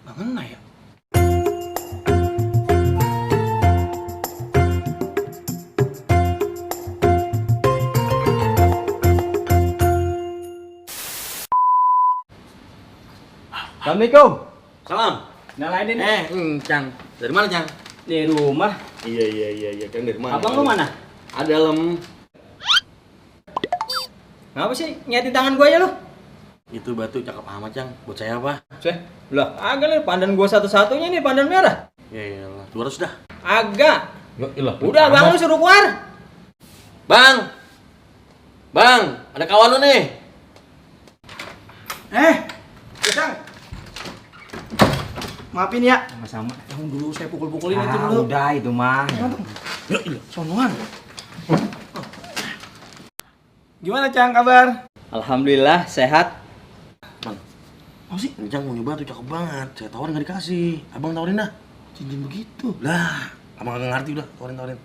Nggak ngena ya? Assalamualaikum. Salam. Nyalain ini. Cang. Dari mana, Cang? Di rumah. Iya, Cang dari mana? Abang lu mana? Ada dalam. Ngapa sih nyatin tangan gua aja lu? Itu batu cakep amat, Cang. Buat saya apa? Ceh, lah agak nih pandan gua satu-satunya nih pandan merah. Ya iyalah, 200 dah. Agak. Ya iyalah. Udah bang lu suruh keluar. Bang. Bang, ada kawan lu nih. Cang. Maafin ya. Sama-sama. Yang dulu saya pukul-pukulin itu dulu. Udah itu mah. Ya ilah, sonoan. Gimana Cang kabar? Alhamdulillah sehat. Bang, Apa sih? ini Cang punya batu cakep banget. Saya tawarin nggak dikasih. Abang tawarin dah. Cincin begitu. Lah, abang nggak ngerti udah. Tawarin.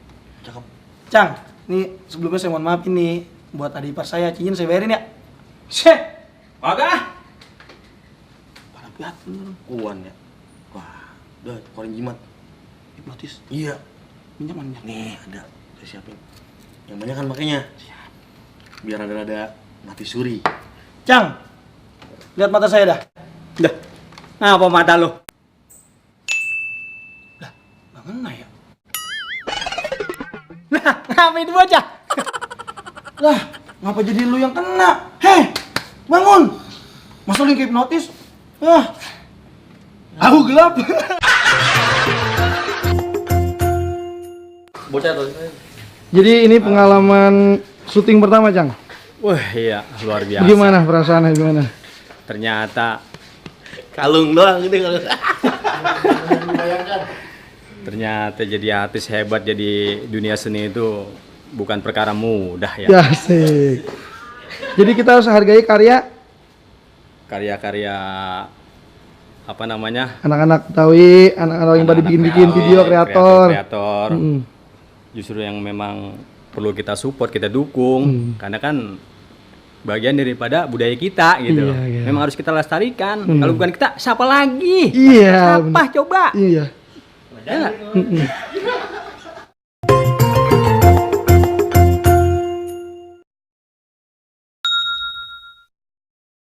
Cakep. Cang, nih sebelumnya saya mohon maaf ini buat adik ipar saya, cincin saya bayarin ya. Syeh. Agak. Parah banget bener. Kuan ya. Wah, udah tawarin jimat. Hipnotis. Iya. Minjam mana? Nih, ada. Saya siapin. Yang banyak kan makanya. Biar ada mati suri. Cang. Lihat mata saya dah. Dah. Ngapa mata lu? Nggak ngena ya? Nah, ngapa itu bocah? Lah, ngapa jadi lu yang kena? Heh, bangun! Masa lu yang hipnotis? Aku gelap. Bocah tuh. Jadi ini pengalaman syuting pertama, Cang. Wah iya luar biasa. Gimana perasaannya gimana? Ternyata Kalung doang ini kalau. ternyata jadi artis hebat jadi dunia seni itu bukan perkara mudah ya. Ya asik. Jadi kita harus hargai karya Karya-karya apa namanya? anak-anak Betawi, anak-anak yang pada bikin-bikin video kreator. Kreator. Mm. Justru yang memang perlu kita support, kita dukung karena kan bagian daripada budaya kita gitu. Iya, iya. Memang harus kita lestarikan. Kalau bukan kita, siapa lagi? Iya. Siapa coba? Iya. Ya nggak?